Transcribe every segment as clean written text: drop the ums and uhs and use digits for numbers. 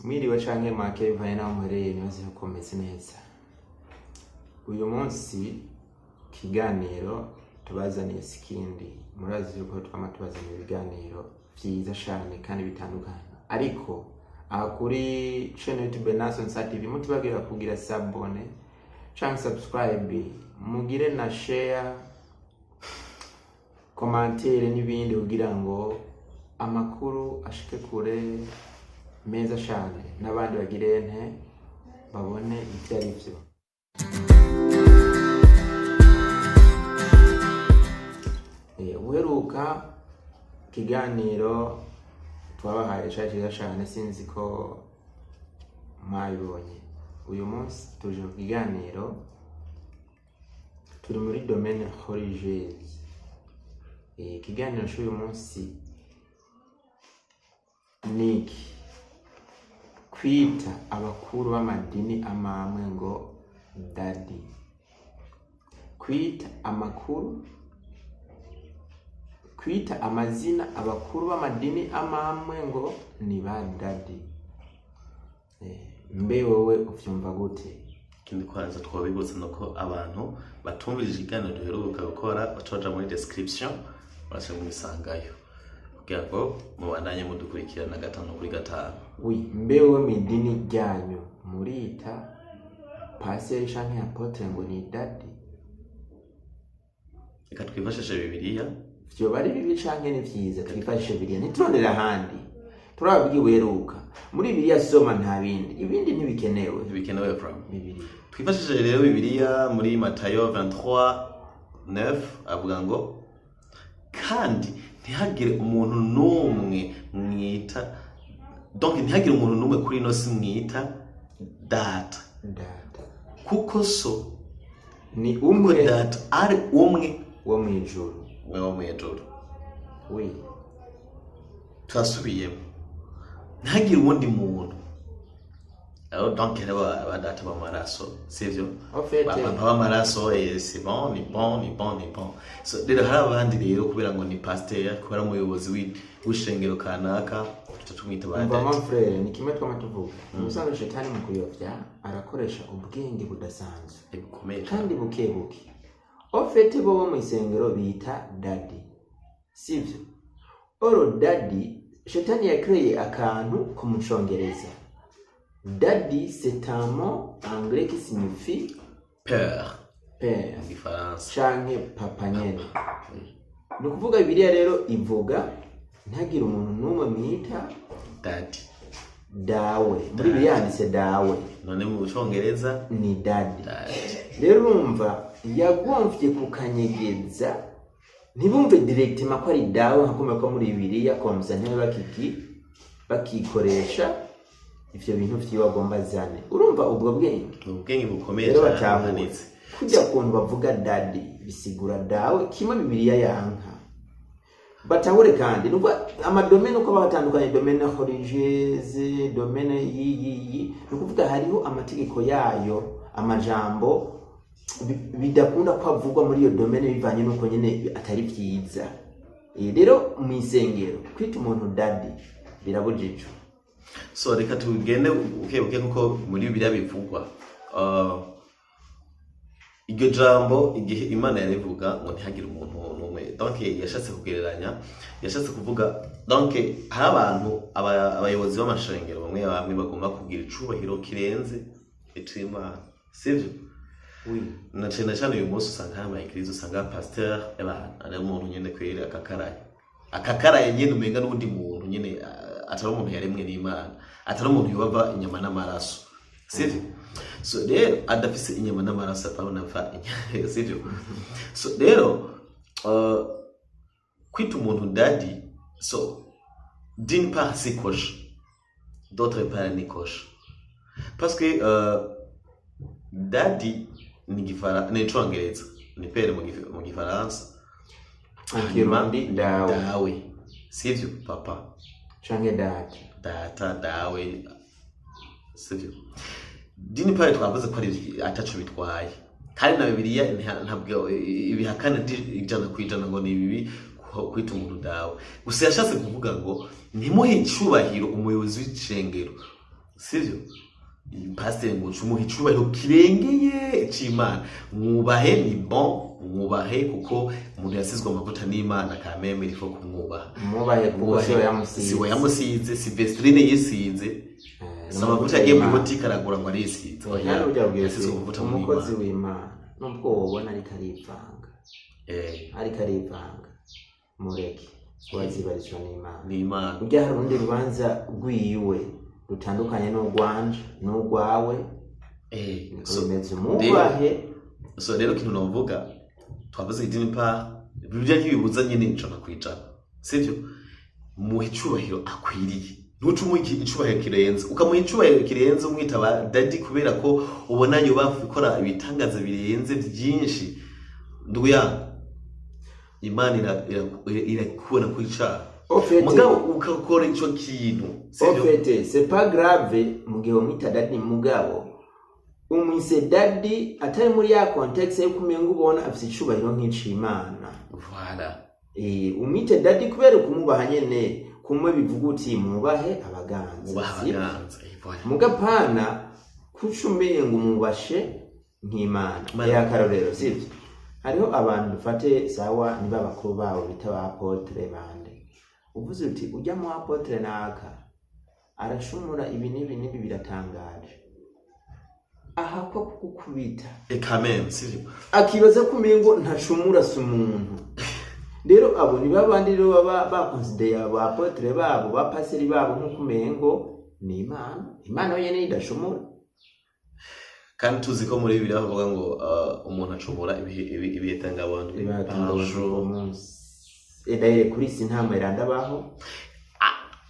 Mwiriwe canke make, bivanye n'aho muherereye. Nibaze yuko mumeze neza. Uyu munsi ikiganiro tubazaniye sikindi. Murazi yuko twama tubazaniye ibiganiro vyiza cane kandi bitandukanye, ariko aha kuri channel YouTube Nason Sa TV mutibagira kugira s'abonner canke subscribe, mugire na share, commentaire n'ibindi kugira ngo amakuru ashike kure meza cane n'abandi bagire nte babone ivyo ari vyo. Uheruka ikiganiro twabahaye cari ciza cane, sinzi ko mwabibonye. Uyu munsi tuje ku kiganiro, turi muri domaine religieuse. Ikiganiro c'uyu munsi niki: kwita abakuru b'amadini amamwe ngo daddy, kwita amakuru, kwita amazina abakuru b'amadini amamwe ngo ni ba daddy. Mbe wowe uvyumva gute? Ikindi kwanza twabibutsa nuko abantu batumvirije ikiganiro duheruka gukora baca baja muri description, baca mubisangayo kugira ngo mubandanye mudukurikirana gatanu kuri gatanu. Oui, mbe wowe mw'idini ryanyu murita pasiteri canke apôtre ngo ni daddy? Reka twifashishe Bibiliya. Vyoba ari bibi canke ni vyiza? Twifashishe Bibiliya, ntiturondere ahandi. Turababwiye uheruka muri Bibiliya, soma, nta bindi, ibindi ntibikenewe. Ntibikenewe from Bibiliya. Twifashishije rero Bibiliya muri Matayo 23:9, avuga ngo: "Kandi ntihagire umuntu n'umwe mwita, donc ntihagire umuntu n'umwe kuri ino si mwita data, data, kuko so ni kuko umwe data ari umwe wo mw'ijuru." Umwe wo mw'ijuru. Oui. Turasubiyemo: ntihagire uwundi muntu. Alors donc rero ba data b'amaraso, sivyo? En fait, ba papa b'amaraso, c'est bon, ni bon, ni bon, ni bon. So rero hari abandi rero kubera ngo ni pasteur, kubera umuyobozi w'ishengero kanaka, tuca tumwita ba Umva, data. Mon frère, ni kimwe twama tuvuga. Mu busanzwe shetani mu kuyovya arakoresha ubwenge budasanzwe bikomeye cane. Kandi buke buke. Au fait, bo bo mw'isengero bita daddy, sivyo? Or daddy, shetani yakreye akantu ko mu Congereza. Daddy, c'est un mot anglais qui signifie père père mu Gifaransa. Canke papa nyene. Ni ukuvuga Bibiliya rero ivuga ntagire umuntu n'umwe mwita daddy. Dawe. Muri Bibiliya handitse dawe. None mu Congereza ni daddy. Daddy. Rero urumva yagomvye kukanyegeza ntibumve directement ko ari dawe, nka kumwe ko muri Bibiliya komsa ntibe bakikoresha ivyo bintu vyiwe agomba azane. Urumva ubwo bwenge? Ni ubwenge bukomeye Rero cane batahure buhanitse. Kujya kuntu bavuga daddy bisigura dawe, kimwe Bibiliya yanka. Batahure kandi nubwo amadomaine uko batandukanye, domaine religieuse, domaine yiyiyi, ni ukuvuga hariho amategeko yayo, amajambo bidakunda ko avugwa muri iyo domaine bivanye n'uko nyine atari vyiza. Rero mu isengero kwita umuntu daddy birabujijwe. So reka tugende buke buke nkuko muri Bibiliya bivugwa. Iryo jambo igihe Imana yarivuga ngo ntihagire umuntu n'umwe, donc yashatse kugereranya, yashatse kuvuga, donc hari abantu abayobozi b'amashengero bamwe bamwe bagomba kugira icubahiro kirenze ic'Imana, sivyo? Oui. Na cane cane uyu munsi usanga hari ama église, usanga pasteur ebana ari umuntu nyene kweri akakaraye, akakaraye nyene, umenga n'uwundi muntu nyene, atari umuntu yaremwe n'Imana, atari umuntu yobava inyama n'amaraso, sivyo? So rero adafise inyama n'amaraso, apana ava, sivyo? So rero kwita umuntu daddy, so d'une part c'est kosha, d'autre part ni kosha, parce que daddy ni Icongereza, ni père mu Gifaransa. Mu Kirundi dawe. Dawe, sivyo? Papa. Canke data. Data, dawe, sivyo? D'une part twavuze ko ari ataco bitwaye, kandi na Bibiliya ntabwo ibihakana 100% ngo ni bibi kwita umuntu dawe. Gusa yashatse kuvuga ngo ntimuhe icubahiro umuyobozi w'icengero. Sivyo? Pasiteri ngo umuha icubahiro kirengeye c'Imana. Mwubahe, ni bon, mwubahe kuko umuntu yasizwe amavuta n'Imana, kameme il faut kumwubaha. Mwubahe kuko siwe yamusize. Siwe yamusize, si Vestrine yisize. Si amavuta yagiye muri botike aragura ngo arisize. Oya, Kandi ujya ubwira yasizwe uti, amavuta umukozi n'Imana. w'Imana nubwo wobona ariko arivanga, ariko arivanga, mureke, wazibarizwa n'Imana. N'Imana. Burya hari urundi rubanza rwiwe rutandukanye n'urwanje n'urwawe. Niko So, bimeze, mwubahe. So rero ikintu novuga, twavuze idini pa Bibiliya ntibibuza nyine 100%, sivyo? Muha icubahiro akwiriye, ntuce umuha icubahiro kirenze, ukamuha icubahiro kirenze umwita ba daddy kubera ko ubona yoba ikora ibitangaza birenze byinshi. Ndugu yangu, Imana irakubona ko icaha. Au fait, mugabo ukakora ico kintu, sivyo? Au fait, c'est pas grave mu gihe umwita daddy, mugabo umwise daddy atari muri ya contexte yo kumenga ubona afise icubahiro nk'ic'Imana. Voilà. Umwite daddy kubera kumubaha nyene, kumwe bivuga uti mwubahe abaganza. Mubaha sivyo? abaganza, voilà. Mugapana kuca umenga umubashe nk'Imana. Mana. Ya karorero, sivyo? Hariho abantu dufate sawa niba bakuru babo bita ba apôtre bande, uvuze uti ujya mu apôtre naka arashumura ibi n'ibi n'ibi, biratangaje, ahakwa kugukubita. Et quand même, sivyo? Akibaza ko umengo ntacumura, si umuntu. Rero abo ni babandi rero baba bakonsideye abo apôtre babo, ba paseri babo, nk'uko umengo ni Imana. Imana yonyene idashumura. Kandi tuzi ko muri Bibiliya bavuga ngo umuntu acumura ibihetangabonwe par jour. Edaire kuri isi nta mweranda abaho.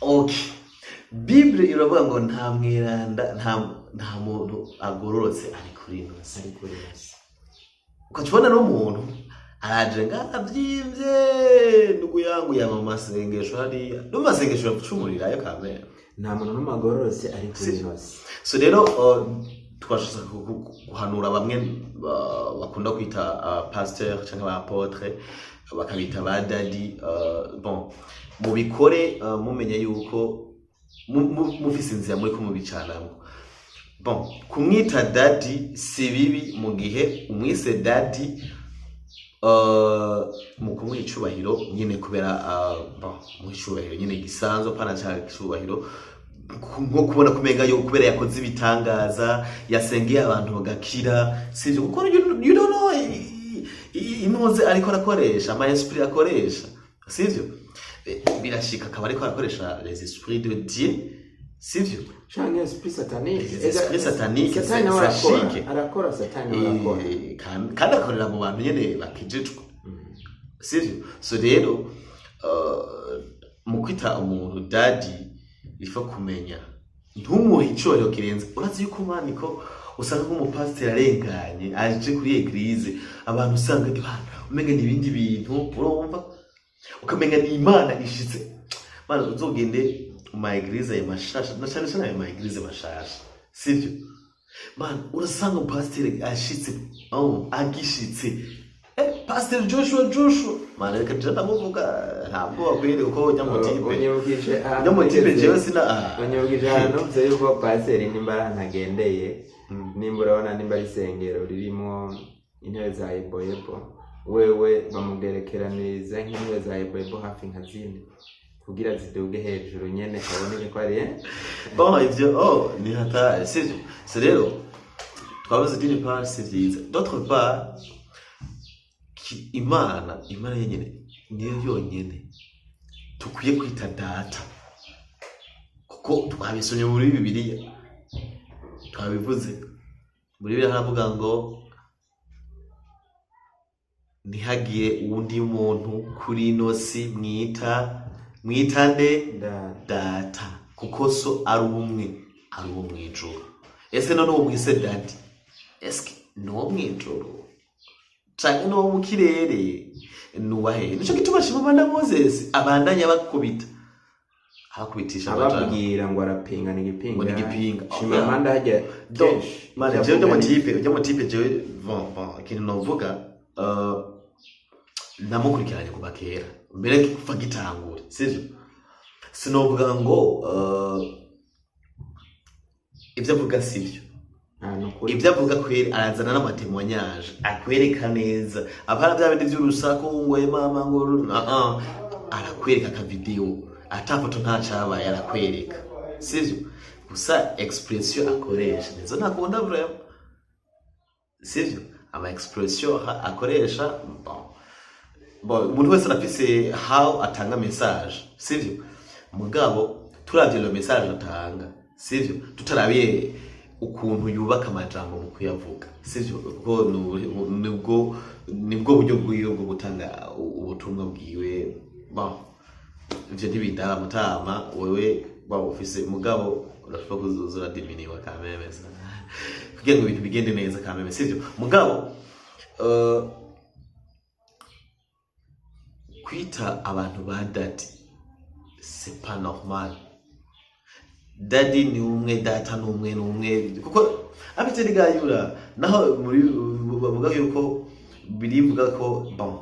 Okay, Bible iravuga ngo nta mweranda, nta muntu agororotse ari kuri ino si. Ari kuri isi. Ukaca ubona n'umuntu araje ngaha avyimvye, ndugu yangu, yama mu masengesho hariya, no mu masengesho yagucumurirayo kamere. Nta muntu n'umwe agororotse ari kuri ino si. So rero twashaka guhanura bamwe bakunda kwita pasteur cyangwa aba apôtre, bakabita ba daddy. Bon, mubikore mumenye yuko mufise inzira muri ko mubicanamwo. Bon, kumwita daddy si bibi mu gihe umwise daddy mu kumuha icubahiro nyine, kubera bon, muha icubahiro nyine gisanzwe, pana ca icubahiro nko kubona kumenga yo kubera yakoze ibitangaza, yasengeye abantu bagakira, sivyo? Kuko you don't know intuze ariko arakoresha, ama esprit akoresha, sivyo? Birashika akaba ariko arakoresha les esprits de Dieu, sivyo? Canke esprit satanique. Les esprits sataniques, Satani nawe arakora. sashike. Arakora, Satani nawe arakora. Kandi akorera mu bantu nyene bakijijwe, sivyo? So rero mu kwita umuntu daddy, ifa kumenya ntumuhe icubahiro kirenze. Urazi yuko maniko usanga nk'umupasiteri arenganye aje kuri église, abantu usanga umenga ni ibindi bintu, urumva ukamenga ni Imana ishitse. Mana, uzogende mu ma église ayo mashasha, na cane cane ayo ma église mashasha, sivyo? Mana, urasanga umupasiteri ashitse, oh, agishitse, Pasiteri Joshua, Joshua, mana, reka nje ndamuvuga, ntabwo wakwiriye kuko ujya mu type Unyibukije ahantu ujya mu type jewe sina Unyibukije ahantu mvuze yuko paseri nimba ari ahantu agendeye, nimba urabona nimba ari isengero ririmo intebe za eboebo, wewe bamugerekeraniriza nk'intebe za eboebo hafi nka zine kugira ziduge hejuru nyene aboneke ko ari Bon, ivyo oh ni hatari, sivyo? So rero twabuze, d'une part c'est vyiza, d'autre part Imana yenyene niyo yonyene tukwiye kwita data, kuko twabisomye muri Bibiliya, twabivuze muri Bibiliya, haravuga ngo ntihagire uwundi muntu kuri ino si mwita nde? Data, kuko so ari umwe, ari uwo mw'ijuru. Ese none uwo mwise daddy, eske ni uwo mw'ijuru canke ni uwo mu kirere? Nuwahehe? Nico gituma Shimama Moses abandanya bakubita, abakubitisha amajambo. Ababwira ngo arapinga, ni igipinga. Ngo ni igipinga. Chimamanda hajya Donc, kenshi mane jewe ujya mu type jewe, bon, ikintu novuga, namukurikiranye kuva kera, mbere kuva gitangura, sivyo? Sinovuga ngo Ivyo avuga sivyo. Ah, ni ukuri. Ibyo avuga kweri, arazana n'ama témoignages akwereka neza, apana bya bindi by'urusaku ngo "Eh, mama", ngo ah ah. Arakwereka aka vidéo, ata foto, nta cabaye, arakwereka, sivyo? Gusa expression akoresha nizo ntakunda vraiment, sivyo? Ama expression akoresha, bon, umuntu wese arafise how atanga message, sivyo? Mugabo turavye le message atanga, sivyo, tutarabiye ukuntu yubaka amajambo mu kuyavuga, sivyo? Kuko nibwo buryo bwiwe bwo gutanga ubutumwa bwiwe. Bon, ivyo ntibindaba mutama wewe waba ufise, mugabo urashobora kuzoza uradiminiwa kameme kugira ngo ibintu bigende neza kameme, sivyo? Mugabo kwita abantu ba daddy, c'est pas normal. Daddy ni umwe, data ni umwe, ni umwe, kuko afite rigayura naho muri bavuga yuko birivuga ko, bon,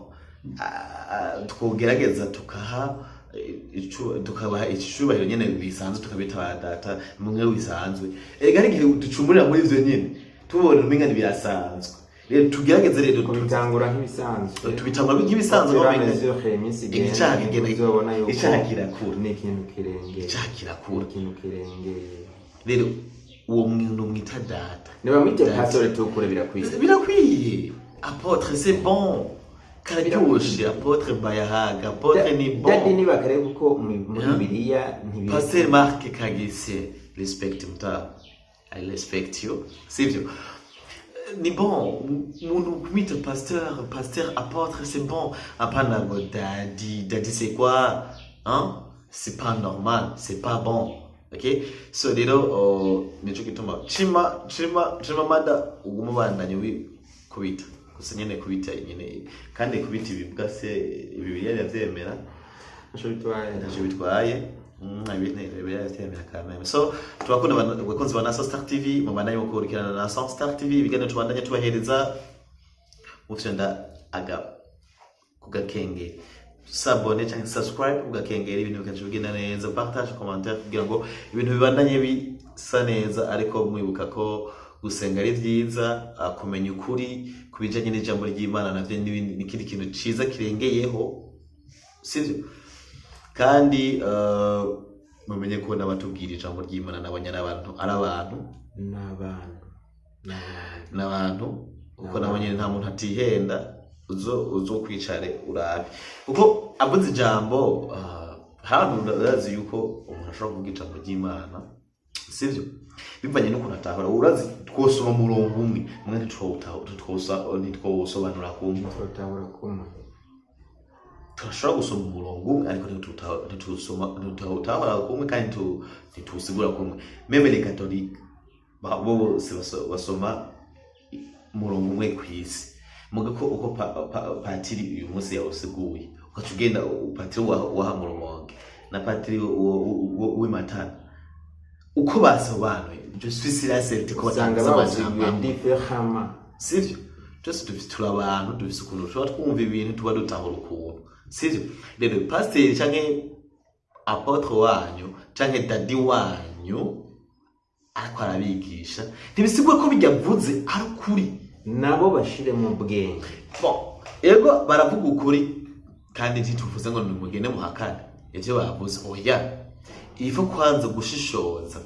twogerageza tukaha tukabaha icubahiro nyene bisanzwe, tukabita ba data mumwe bisanzwe. Ega hari igihe ducumurira muri ivyo nyene, tubona umenga birasanzwe. Rero tugerageze rero Kubitangura nk'ibisanzwe. Tubitangura nk'ibisanzwe, aho umenga Mesure iminsi igenda, icyaha kigenda, uzobona yuko icyaha kirakura. Ni ikintu kirengeye. Icyaha kirakura. Ni ikintu kirengeye. Rero uwo muntu mwita data, Nibamwite Data. pastor tukure, birakwiye. Birakwiye. Apôtre, c'est bon, kararyoshe. Apôtre Bayahaga, apôtre ni bon. Daddy nibakare, kuko muri Yeah. Bibiliya ntibiri. Pasteur Mark Kagise, respect mta, I respect you, sivyo? Ni bon muntu kumwita pasteur, pasteur, apôtre, c'est bon. Hapana ngo daddy. Daddy, c'est quoi, hein? C'est pas normal, c'est pas bon. Okay, so rero nico gituma chima mada uguma ubandanye wi kubita gusa nyene, kubita nyene, kandi kubita ibibwa se Bibiliya iravyemera? Ntaco bitwaye. Ntacyo bitwaye. Ibintu bibiliya iravyemera quand même. So turakunda abakunzi ba Naso Star TV, mubandanye mukurikirana na Naso Star TV, ibiganiro tubandanye tubahereza, mufyonda aga kugakengeri, s'abonner cyangwa subscribe kugakengeri, ibintu bikaca bigenda neza. Partage, commentaire, kugira ngo ibintu bibandanye bisa neza. Ariko mwibuka ko gusenga ari vyiza, kumenya ukuri ku bijanye n'ijambo ry'Imana navyo n'ikindi kintu ciza kirengeyeho, sivyo? Kandi mumenye ko n'abatubwira ijambo ry'Imana nabo nyene abantu ari abantu. N'abantu, n'abantu. N'abantu, kuko nabo nyene nta muntu atihenda. Uzo kwicare urabe kuko avuze ijambo, hano urazi yuko umuntu ashobora kuvuga ijambo ry'Imana, sivyo, bivanye n'ukuntu atahora. Urazi twosoma umurongo umwe mwe ntitwowusobanura kumwe. Turotahura kumwe. Turashobora gusoma umurongo umwe, ariko ntitutahura kumwe, kandi ntituwusigura kumwe. Même les catholiques bo bose basoma umurongo umwe kw'isi, muga ko uko patiri uyu munsi yawusiguye, ugaca ugenda patiri waha mu Rumonge na patiri w'imatana, uko basobanuye, je suis sûr et certain ko Usanga batavuze amajambo bawusiguye amwe. Différemment. Sivyo? Twese dufite, turi abantu, dufise ukuntu tuba twumva ibintu, tuba dutahura ukuntu, sivyo? Rero pasiteri canke apôtre wanyu canke daddy wanyu ariko arabigisha, ntibisigwa ko bijyavuze ari ukuri. Nabo bashire mu bwenge. Bon, ego baravuga ukuri, kandi ntituvuze ngo nimugende muhakane ivyo bavuze, oya. Ivo kwanza gushishoza,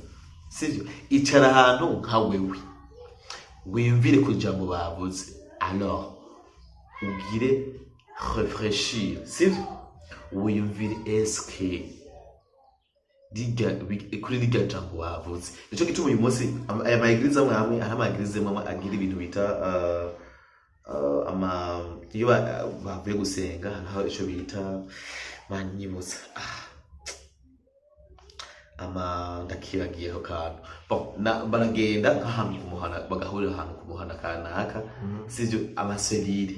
sivyo? Icara ahantu nka wewe, wiyumvire ku jambo bavuze, alors ugire réfléchir, sivyo? Wiyumvire eske kuri rirya jambo bavuze. Nico gituma uyu munsi aya ma églises amwe amwe, hari ama églises amwe amwe agira ibintu bita ama iyo bavuye gusenga, hariho ico bita, banyibutsa, ama ndakibagiye ako kantu. Bon, baragenda nk'ahantu ku muhana, bagahurira ahantu ku muhana kanaka, sivyo? Ama cellules,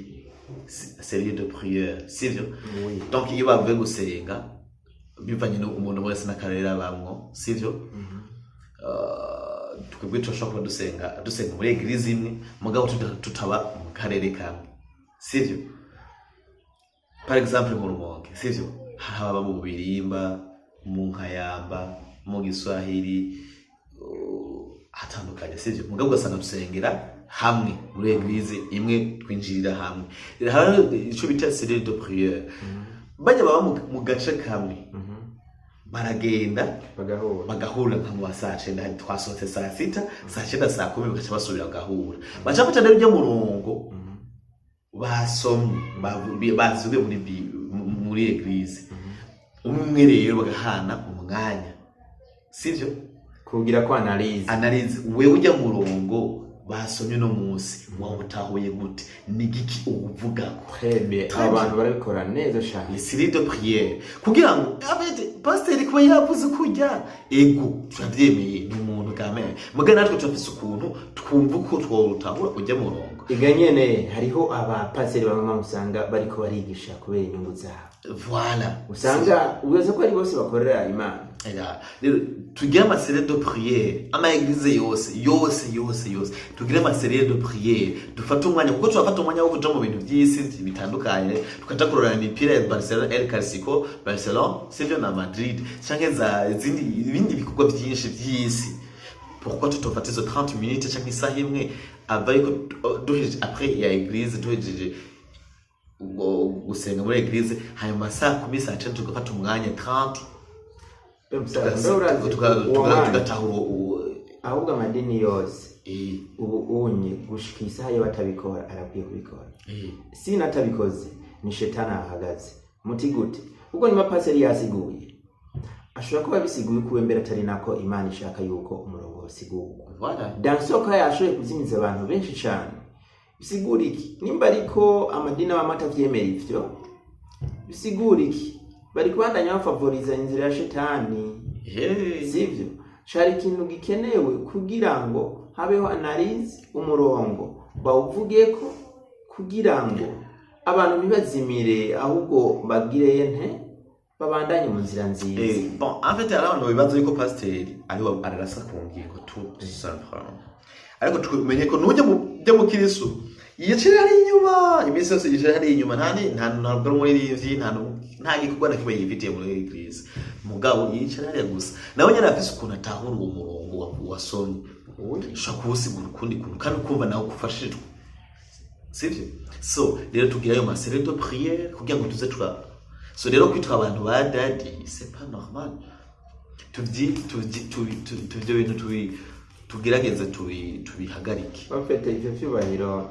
cellule de prière, sivyo? Oui. Donc iyo bavuye gusenga, bivanye n'umuntu wese n'akarere abamwo, sivyo? Twebwe turashobora kuba dusenga muri église imwe, mugabo tutaba mu karere kamwe, sivyo? Par exemple mu Rumonge, sivyo, hari ababa mu Birimba, mu Nkayamba, mu Giswahili, Hatandukanye, sivyo? Mugabo ugasanga dusengera hamwe muri église imwe, twinjirira hamwe. Rero hariho ico bita cellule de prière. Bajya baba mu gace kamwe baragenda bagahura. Bagahura nka mu 9:00. Twasohotse 6:00, 9:00, 10:00, bagaca basubira bagahura, baca bafata rero ujya murongo basomye, bazuye muri église umwe umwe. Rero bagahana umwanya, sivyo? Kugira ko analyse. Analyse. Wewe ujya murongo basomye uno munsi wawutahuye gute? Ni giki uwuvugako? Très bien. Très Abantu barabikora neza cyane. Les cellules de prière, kugira ngo abete pasiteri kuba yavuze kurya, ego turavyemeye, ni umuntu kamere, muga natwe turafise ukuntu twumva uko twowutahura ujya murongo. Iga nyene hariho abapasiteri bamwe usanga bariko barigisha kubera inyungu zabo. Voilà. Usanga ubaza ko ari bose bakorera Imana. Ega, rero tugire ama cellules de prière, ama église yose yose yose yose, tugire ama cellules de prière, dufate umwanya, kuko turafata umwanya wo kuja mu bintu vy'isi bitandukanye, tukaja kurorana imipira ya Barcelona, El Clasico, Barcelona, sivyo, na Madrid, canke za izindi, ibindi bikorwa vyinshi vy'isi. Pourquoi tutofata izo 30 minutes canke isaha imwe ava yuko duhejeje après ya église, duhejeje gusenga muri église, hanyuma 10:00, 9:00, tugafata umwanya 30 Mbe musaza, mbe urazi uwo mwanya, tugatahura ahubwo amadini yose ubu unye gushika isaha yo batabikora, arakwiye kubikora. Sinatabikoze ni shetani ahagaze muti gute? Kuko niba paseri yasiguye, ashobora kuba abisiguye ukuwe mbere atari nako Imana ishaka yuko umurongo wasigurwa. Voilà. Dansoka yashoboye kuzimiza abantu benshi cyane. Bisigura iki? Nimba ariko amadini abamo atavyemera ivyo, bisigura iki? Bari kubandanya bafavoriza inzira ya shetani. Sivyo? Cari ikintu gikenewe kugira ngo habeho analyse, umurongo bawuvugeko, kugira ngo abantu ntibazimire, ahubwo bagire nte, babandanye mu nzira nziza. Bon, en fait, hari abantu bibaza yuko pasiteri ariwe ararasa ku ngingo, tout simplement. Ariko tumenye ko nujya mu byo mu kirisu yicara hari inyuma iminsi yose, yicara hari inyuma, nta nta ntabwo ari umuririmbyi, nta gikorwa na kimwe yifitiye muri église, mugabo yicara hariya gusa. Nawe nyine afise ukuntu atahura uwo murongo wasomye, ushobora kuwusigura ukundi kuntu kandi ukumva nawe ufashijwe, sivyo? So rero tugira ayo ma cellules de prière kugira ngo tuze tura. So rero kwitwa abantu ba daddy, c'est pas normal. Tuvyi tuvyi ivyo bintu tugerageze tubihagarike. Bafite ivyo vyubahiro.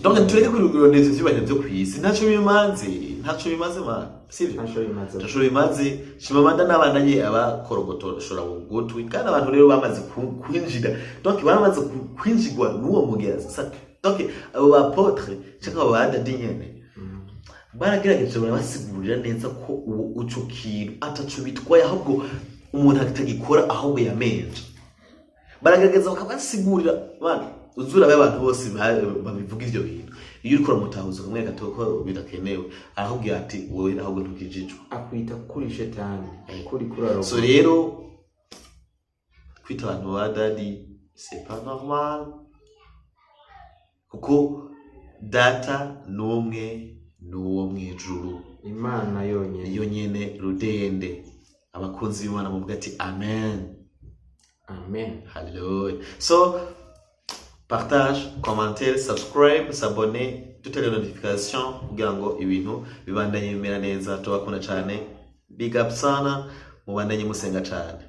Donc tureke kurondeza ivyubahiro vyo kw'isi, ntaco bimaze, ntaco bimaze man, sivyo? Ntaco bimaze. Ntaco bimaze. Chimamanda n'abandanye abakorogotoshora mu gutwi, kandi abantu rero bamaze kwinjira, donc bamaze kwinjirwa n'uwo mugera. Donc abo ba apôtre canke abo ba daddy nyene baragerageje, barabasigurira neza ko uwo ico kintu ataco bitwaye, ahubwo umuntu atagikora ahubwo yamenje. Baragerageza bakabasigurira. Bana uzura abantu bose babivuga ivyo bintu, iyo uriko uramutahuza ukamwereka ko bidakenewe, arakubwira ati: "Wowe ahubwo ntukijijwe." Akwita kuri shetani, kuri kuraro. So rero kwita abantu ba daddy, c'est pas normal, kuko data n'umwe, n'uwo mw'ijuru. Imana yonyine. Niyo nyene rudende. Abakunzi b'Imana muvuga ati: "Amen." Amen. Hallelujah. So partage, commentaire, subscribe, s'abonner, toutes les notifications, kugira ngo ibintu bibandanye bimera neza. Tubakunda cyane, big up sana, mubandanye musenga cyane.